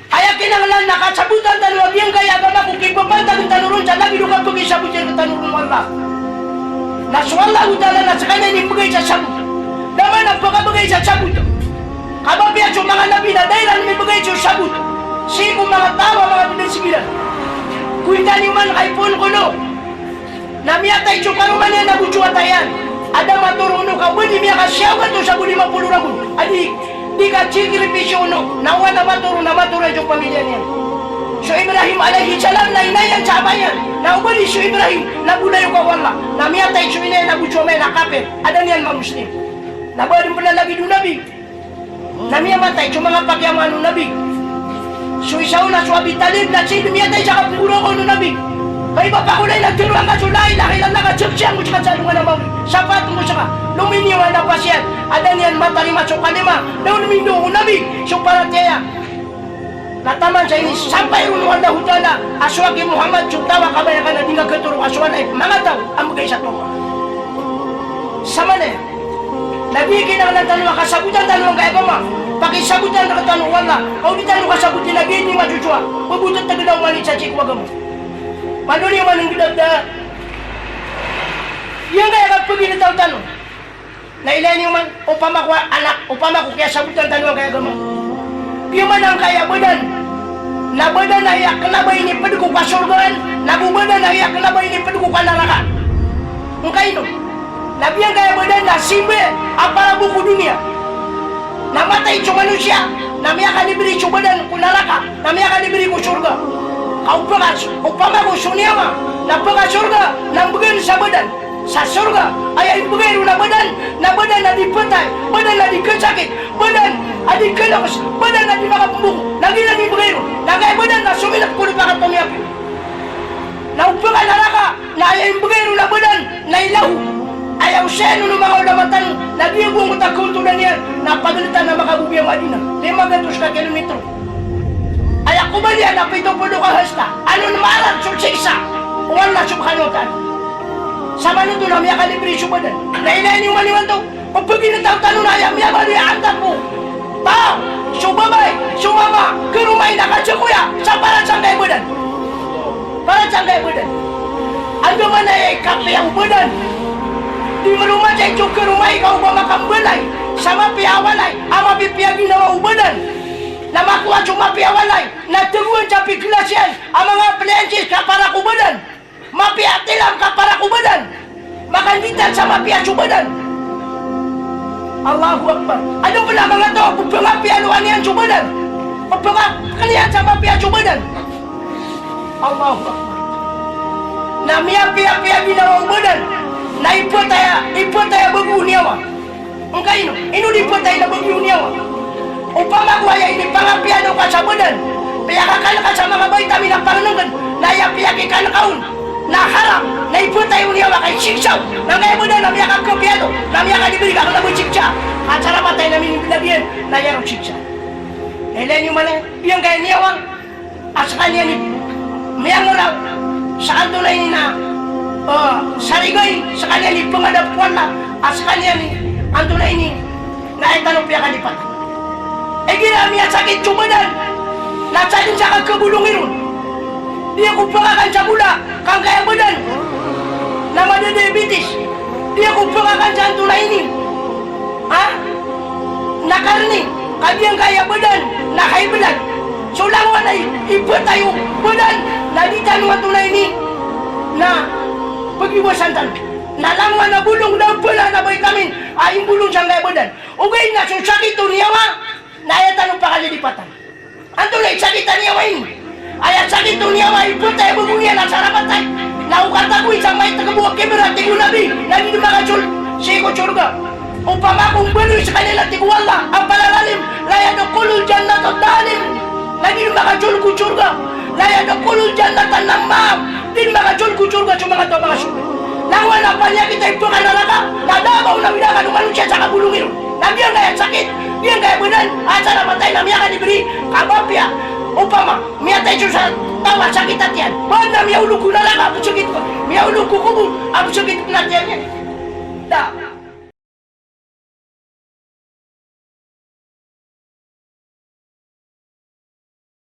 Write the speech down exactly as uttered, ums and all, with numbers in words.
Aya kinanglan na kasabotan tano a giyangkaya agama ko kipapantag tano ron sa lagid o kapakisaboti rktano ron o Allah. Na so Allahu Ta'ala na skaniyan i mbgay sa sabot. Da man a pakabgay sa sabot. Ka mapiya so manga nabi na da iran mimbgay so sabot sii ko manga taw a manga dn sigiran. Kowitan iyo man ka ipoon ko no. Na miyatay so karoma niyan ago so wata iyan. A da matoro o no ka o ba di miyakasiyaw ka to sa bo lima polo ragon a di, di ka sikripisyo o no, na o wana matoro na matoro iyan so pamilya niyan. So Ibrahim alayhis salam na ina iyan sa ama iyan. Na o ba di so Ibrahim na bolayoka o Allah. Na miyatay so ina iyan ago so ama iyan a kapir. A da niyan mamuslim. Na ba dn pn a lagid o nabi. Na miyamatay so manga pakiyamaan o Nabi. So isa on na so Abi Talib na sii dn miyatay sa kapnggoraoka on o Nabi. Ka iba pakolay na tharoang ka so la ilaha illallah ka saksiyang ko ska sa alongan a mawri. Sapaat ko ska. Lominiyo a napas iyan. A da niyan matarima so kalima. Na on mindo o Nabi so paratiyaya. Na taman sa inisampay ron o Allahu Ta'ala a so aki Muhammad so taw a kabaya ka na di ngka khatoro a so walay manga taw a mbgay sa taw. Samanaya na giya kinanglan tano a kasabotan tano angkaya agama, pakisabotan rktano o Allah, ka o di tano kasaboti na giya di masosowa, pmbototg na oman i sa sii ko agama. Panoon iyo man nggdagda. Giyangkaya kapagintaw tano. Na ilaya niyo man, opama ko anak, opama ko kiyasabotan tano angkaya agama. Giya man angkaya badan, na badan a aya kna ba inipd ko kasorgaan, nago badan a aya kna ba inipd ko kanarakaan. Ngkaino? Na giyangkaya badan na simba a para bo ko doniya. Na matay so manosiya, na miyakalibri so badan ko naraka, na miyakalibri ko sorga. Ka opama, opama ko so niyawa na pkasorga na mbgan sa badan. Sa sorga, aya imbgay ron a badan, na badan a di phatay, badan a di khasakit, badan a di khaloks, badan a di makapmboko, na giyanan i imbgay ron, na angkaya badan na somilp ko lopa ka pamiyapiya. Na opama ka naraka, na aya imbgay ron a badan, na ilaho. Aya osayan on o manga ulama tano, na giya bo angkoto a kaontodan iyan, na pagltan a makabobiya Madinah, lima gatos ka kilometro. Aya kobal iyan na pito polo ka hasta, anon maarad so siksa o Allah subhanahu wa ta'ala. Samanoto na miyakalibri so badan. Na ilaya niyo man imanto, o pagintaw tano na aya miyabaloy a antak ko taw, so babay, so mama, karoma i na kasakoya sa para sangkaya badan. Para sangkaya badan. Andamanaya i kapiya o badan. Di maroma sa so karoma i ka o ba makambalay sa mapiya a walay a mapipiya ginawa o badan. Na makowa so mapiya a walay na tagoan sa piglas iyan a manga appliances ka para ko badan. Mapiya a tilam ka para ko badan. Makanditan sa mapiya so badan. Allahu Akbar. Adn pn a manga taw a pphangapiyaloan iyan so badan, pphangakn iyan sa mapiya so badan. Allahu Akbar. Na miyapiyapiya ginawa o badan na iphatay a, iphatay a bago o niyawa. Ngkaino, ino di phatay na bago o niyawa? Opama ko aya inipangapiyalo ka sa badan, piyakakan ka sa manga vitamin a pangnngkn, na aya piyakikan ka on na haram, na iphatay o niyawa ka isiksa on. Na angkaya badan na miyakakapiyalo, na miyakadibri ka kna ba siksa. Ka sa ramatay na miniblag iyan, na aya ron siksa. Na ilaya niyo man a giyangkaya niyawa a skaniyan i miyangra sa antonaa ini na, eh, sarigai, skaniyan i pangadap ko Allah, a skaniyan i antonaa ini na aya tano piyakalipatan. Igira miyasakit so badan na sadn sa kakabolongi ron. Di ako pakakan sa bola, ka angkaya badan na madadiabetes. Di ako pakakan sa antonaa ini, ha? Na karni, ka giyangkaya badan na high blood. So langowan a i-, iphatay o badan na di tano antonaa ini na pagiwasan tano. Na langowan a bolong na pala na vitamin a imbolong sangkaya badan. Ogaid na so sakit o niyawa na aya tano pakalilipatan. Antonaa i sakit a niyawa ini? Aya sakit o niyawa, iphatay a bago iyan a sa ramatay. Na o katagoy sa maitg bo a kibra, tig o Nabi, na di dn makasold sii ko sorga. Opama ko mbaloy skaniyan a tig o Allah a palalalim, la yadkhulul jannata dhalim. Na di dn makasold ko sorga. La yadkhulul jannata nammam. Di dn makasold ko sorga so manga taw a manga sold. Langowan a paniyakit a iphakanaraka, na da a ba on a bida ka o manosiya sa kabolongi ron. Na giyangkaya sakit, giyangkaya badan a sa ramatay na miyakadibri ka mapiya. Opama, miyatay so sa taw a sakit a tiyan. Ba na miyaolog ko naraka a psakit ko, miyaolog ko kobor a psakit ko na tiyan iyan.